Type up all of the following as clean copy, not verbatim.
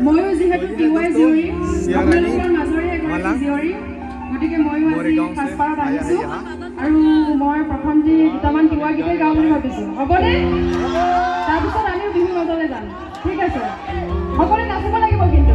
ময়ো যিহেতু তিৱাই জীয়ৰী, আপোনালোকৰ মাজৰে এগৰাকী মালাং। জীয়ৰী, গতিকে ময়ো আজি মৰিগাঁও से সাজপাৰত আয়া আহিছোঁ है यहाँ। আৰু মই প্ৰথম যি দুটামান তিৱা গীতেই গাওঁ বুলি ভাবিছোঁ, হ'বনে? তাৰপিছত আমিও বিহু মাজলৈ যাম। ঠিক আছে, সকলোৱে নাচিব লাগিব। কিন্তু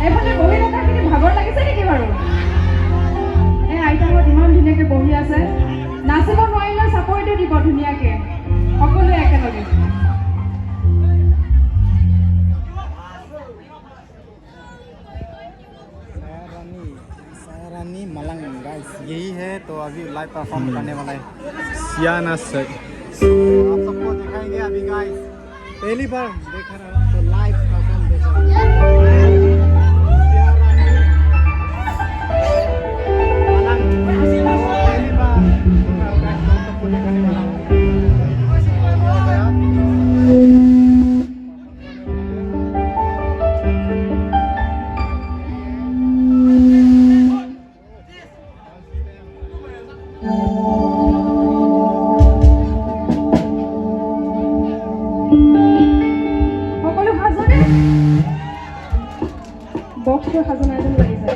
এইফালে বহি থকাখিনি ভাগৰ লাগিছে নেকি বাৰু? এই আইতাহঁত ইমান ধুনীয়াকৈ বহি আছে। নাচিব নোৱাৰিলেও চাপৰিটো দিব ধুনীয়াকৈ সকলোৱে একেলগে। रानी, रानी मलंग गाइस, यही है। तो अभी लाइव परफॉर्म करने वाला है सियाना से। आप सबको दिखाएंगे अभी गाइस। पहली बार देख रहे हो तो लाइव परफॉर्म देख रहे हो। सिया रानी मलंग पहली बार सुन रहा हूँ गाइस, तो सबको दिखाने वाला हूँ। हो गया। সকলো সাজুনে? বক্সটো সাজু নাই যেন লাগিছে।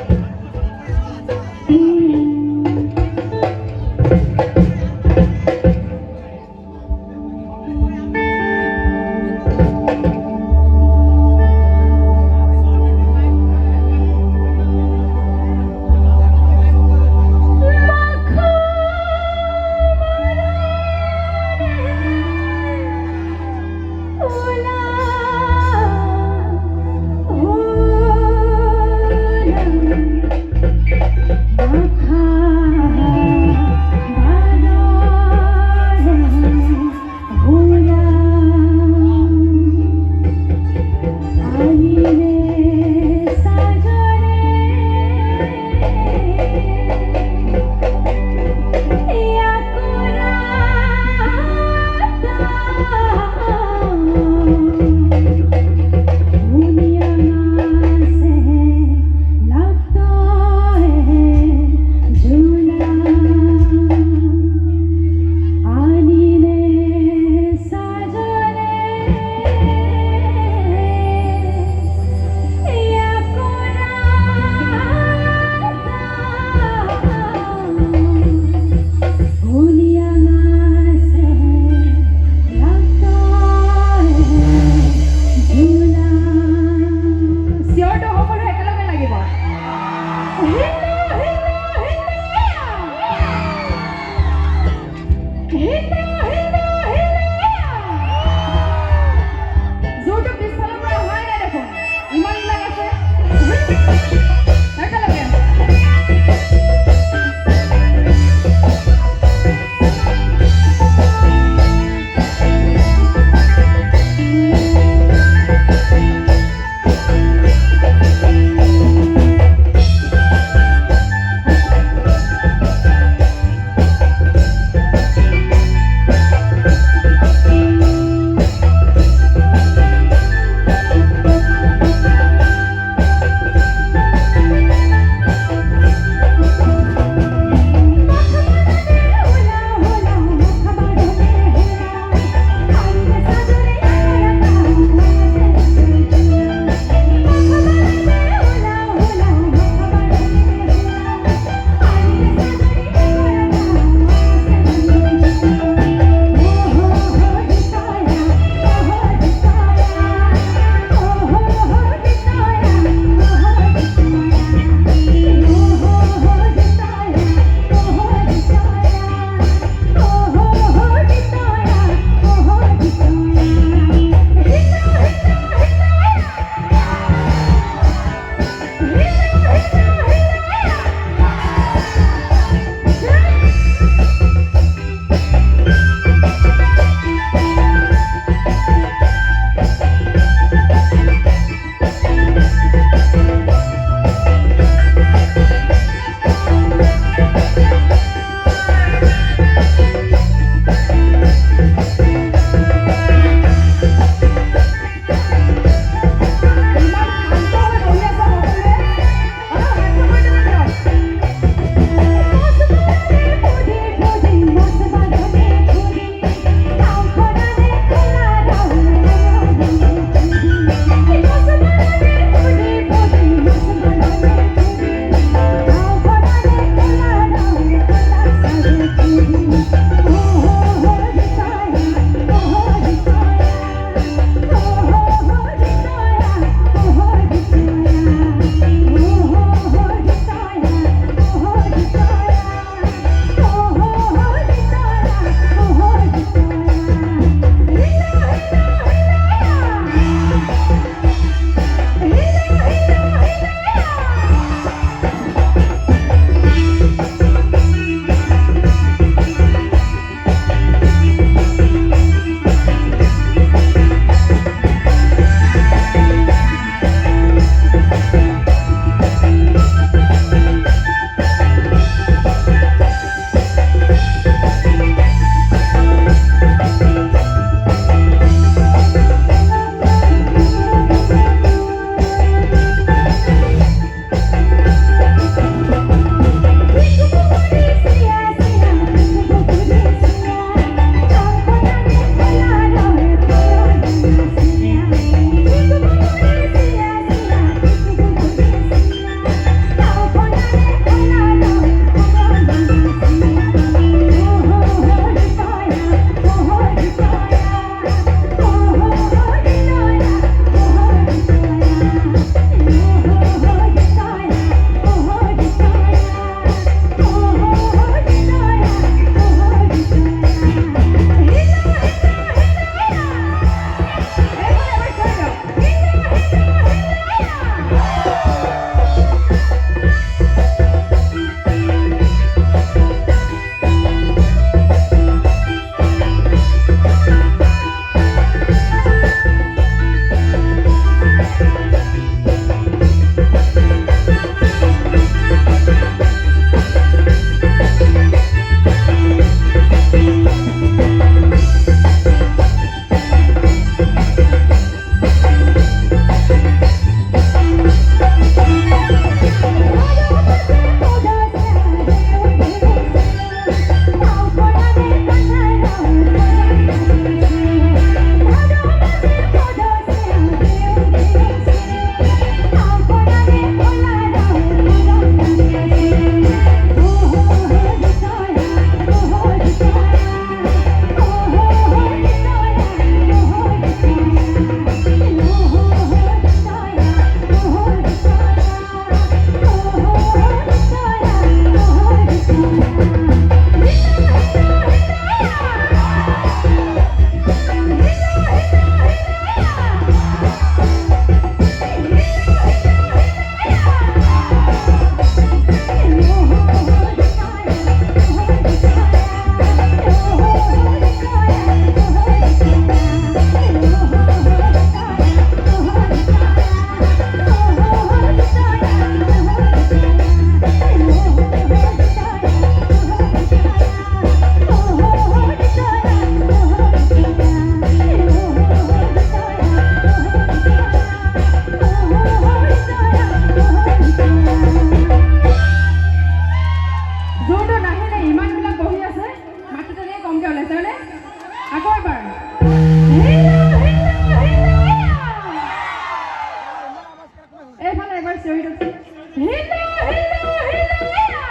চিঞৰি দিয়কচোন। হিলো হিলো হিলো ইয়া।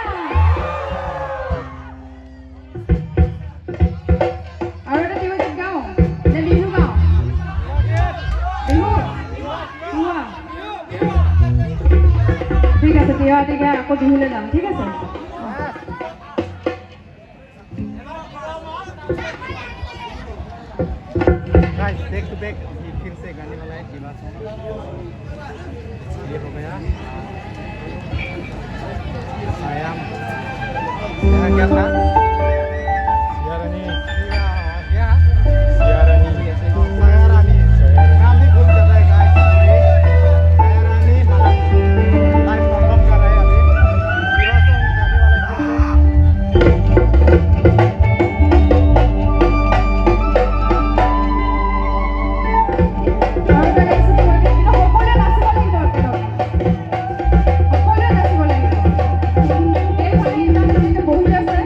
আৰু এটা তিৱা গীত গাওঁ নে বিহু গাওঁ? বিহু গোৱা। ঠিক আছে, তিৱা এটি গাই আকৌ বিহুলৈ যাম। ঠিক আছে। गाइस, बैक टू बैक फिर से गाने वाला है दीवा सॉन्ग। ये हो गया आयाम। क्या क्या था? सियारानी। क्या? सियारानी। सायारानी। नाम भी भूल जाता है गाइस, सॉरी। सायारानी मलंग लाइव परफॉर्म कर रहे हैं। अभी दीवा सॉन्ग गाने वाला है फिर से। আৰু এটা গাইছোঁ তিৱা গীত, কিন্তু সকলোৱে নাচিব লাগিব একেলগে। সকলোৱে নাচিব লাগিব। এইফালে ইমান ধুনীয়াকে বহি আছে।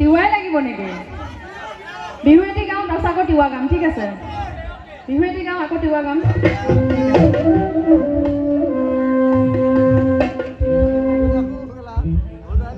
তিৱাই লাগিব নেকি? বিহু এটি গাওঁ, তাৰপিছত আকৌ তিৱা গাম, ঠিক আছে? বিহু এটি গাওঁ, আকৌ তিৱা গাম। ঠিক আছে।